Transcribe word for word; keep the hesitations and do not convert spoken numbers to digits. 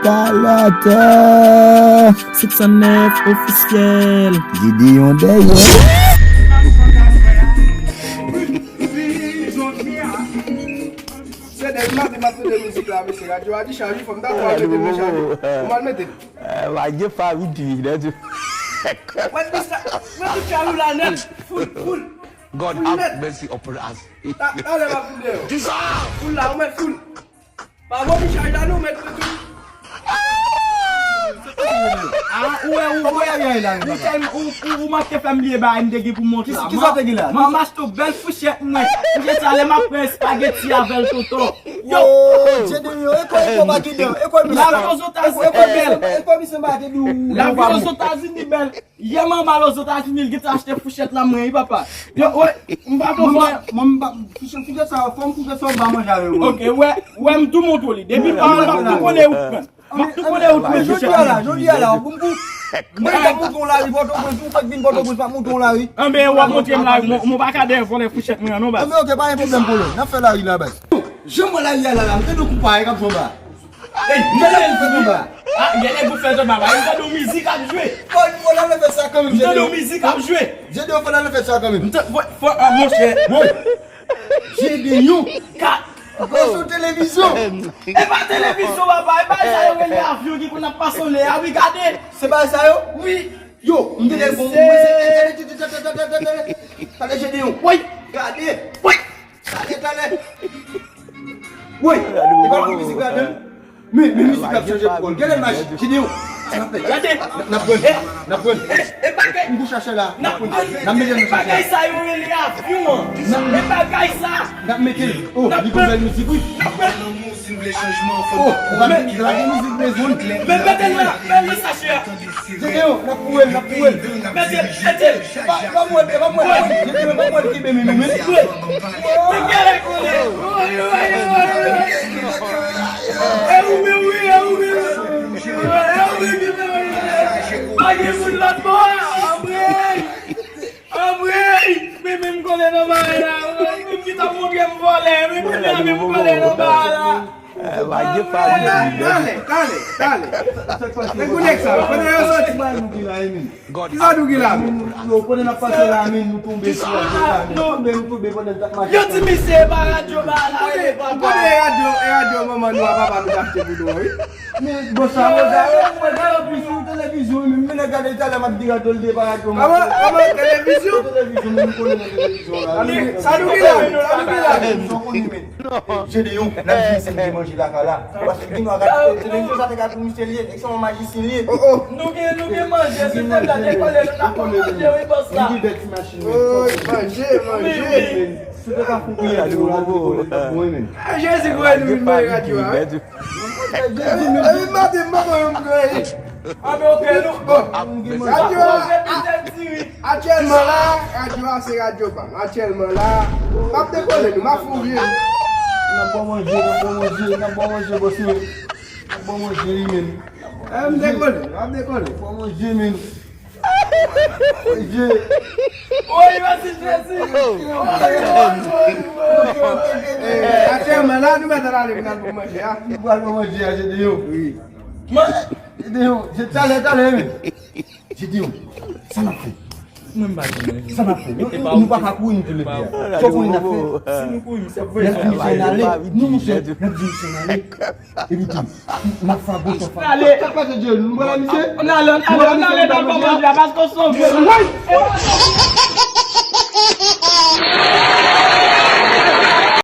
Kalata. Six cent neuf ofisyèl. Gideon dèyè. Se depi maten m ap tande mizik la, mesye. Radyo a dechaje, fò m ta pral mete l dechaje. Ou mal mete l. Eh, va gen farid wi, nèg. Mwen di sa, mwen di chalou la nèt, full, full. God have mercy upon us. Ta, talè m ap fout deyò. Full la, ou mèt full. Pa bon, Richard, la nou mèt tout. Ah, ou wè, ou wè, ou, ou, ou manke fè m bliye bagay m te gen pou m montre la. Kisa w te gen la? Mwen, m achte yon bèl fouchèt mwen. Fouchèt sa, lè m ap pran espageti avè l, tonton. Yo! Yo, Jedeon, e kwa, e kwa pa ki dan, e kwa misye. Lavi Ozetazini bèl. E kwa misye pa te di ou. Lavi Ozetazini bèl. Yè m anba Ozetazini, li gentan achte fouchèt la mwen, wi papa. Yo, wè, m pa konn fè. Mwen, m pa, fouchèt, fouchèt sa, fò m fouchèt sa, m pa manje avè w. Ok, wè, wè, m tou montre w li. Depi pa, m ap tou konnen ou pran. M ap tou konnen ou pran fouchèt la. Jodi a la, jodi a la, bon, pou mwen, m ap montre w lari Pòtoprens, ou fèk vin Pòtoprens, m ap montre w lari. Anben, w ap montre m lari, mwen, mwen pa ka dèyè vòlè fouchèt mwen an, non, baz. Anben, ok, pa gen pwoblèm, Polo. N ap fè lari la, baz. Jan m wè lari a la, la, m tande yon kou parèy k ap jwe anba. Ey, gade l fè tonba. Ah, gade l fè tonba. M tande yon mizik ap jwe. Fò, fò l ale fè sa kanmenm, m tande yon mizik ap jwe. Jedeon, fò l ale fè sa kanmenm. M ta-, fò, fò, ah, monchè. Woy. Jedeon. Ka. Gwo sou televizyon. E pa televizyon, papa. E pa sa yo rele avyon ki konn ap pase anlè a, wi, gade. Se pa sa yo? Wi. Yo, m te bon, mwen se, tande, tande, Jedeon. Woy. Gade. Woy. Talè, talè. Woy, e pa pou mizik la menm. Men, men mizik la ap chanje pou kòl. Gade imaj, Jedeon. Sa n ap fè? Gade. N ap pran, n ap pran. M pou chache la. N ap pran. N ap mete nan chache. Bagay sa yo rele avyon an. E bagay sa. N ap mete. Oh, li gon bèl mizik, wi. N ap pran. Oh, ou pa lage mizik, men moun. Men mete l la, mete l nan chache a. Jedeon, n ap foure l, n ap foure l. Mete l, mete l. Pa, pa mwen, pa mwen, pa mwen. Jedeon, pa mwen ki bebe, men, men. E ou menm, wi, e ou menm. E ou menm ki bebe. Pa gen moun lòt bò a. Anmwey! Anmwey! Men, men m kole nan bagay la. Men ki t ap montre m vòlè. Men kounye a, men m kole nan bagay la. Eh, va gen farid wi, nèg. Talè, talè, talè. Men kou nèg sa, kote yo soti? Kisa nou gen la menm? Yo, kote n ap pase la menm, nou tonbe sou la, nou tonbe, nou tonbe pandan n t ap mache. Yo di misye e pa radyo ba la, e pa ba. Kote radyo, e radyo manman nou a papa nou t achte pou nou an, wi. Men bon sa, bon sa, mwen gade anplis sou televizyon, wi, men nèg gade talè m ap di radyo, l te pa radyo. Kòman, kòman, televizyon? Televizyon, men m konnen nan televizyon la. Sa nou gen la, sa nou gen la. Televizyon konnen, men. Jedeon, n ap di misye m te manje lakay la. Paske gen dwa gade televizyon, sa te ka pou misye l ye, nèg se yon majisyen l ye. Oh, oh. Nou gen, nou gen manje, se tèt la te kole, nou t ap manje, wi, bòs la. Li gen bèl ti machin, men. Oh, manje, manje. Si w te ka fon kiyè pou yo, l ap bon, men. Ah, Jezi, gwo nou vin manje radyo a, wi. Epi maten m poko janm ganye. Anben, ok, nou bon. Radyo a, aktyèlman la, radyo a se radyo pa m. Aktyèlman la, m ap dekole nou, m ap foure nou. N ap bon manje, n ap bon manje, n ap bon manje, bòs mwen. N ap bon manje, wi, men. Eh, m dekole, m ap dekole. N ap bon manje, men. Oye. Oye, mèsi Jezi. Eh, aktyèlman la, nou mèt al ale pou n al pou manje a. Nou pral pou manje a, Jedeon. Wi. Jedeon, se talè, talè, men. Jedeon, sa n ap fè? Mwen m pa gen manje. Sa n ap fè? Nou, nou pa ka kouri, nou te leve a. Sa w konnen n ap fè? Si nou kouri, misye ap voye nou. N ap di misye n ale. Non, monchè, n ap di misye n ale. Epi tou, m ap fè gwo tan. Ale. Sa k pase, Jerry? Nou pral misye? N ale, n ale, n ale nan kòmandè a, paske w se yon vye.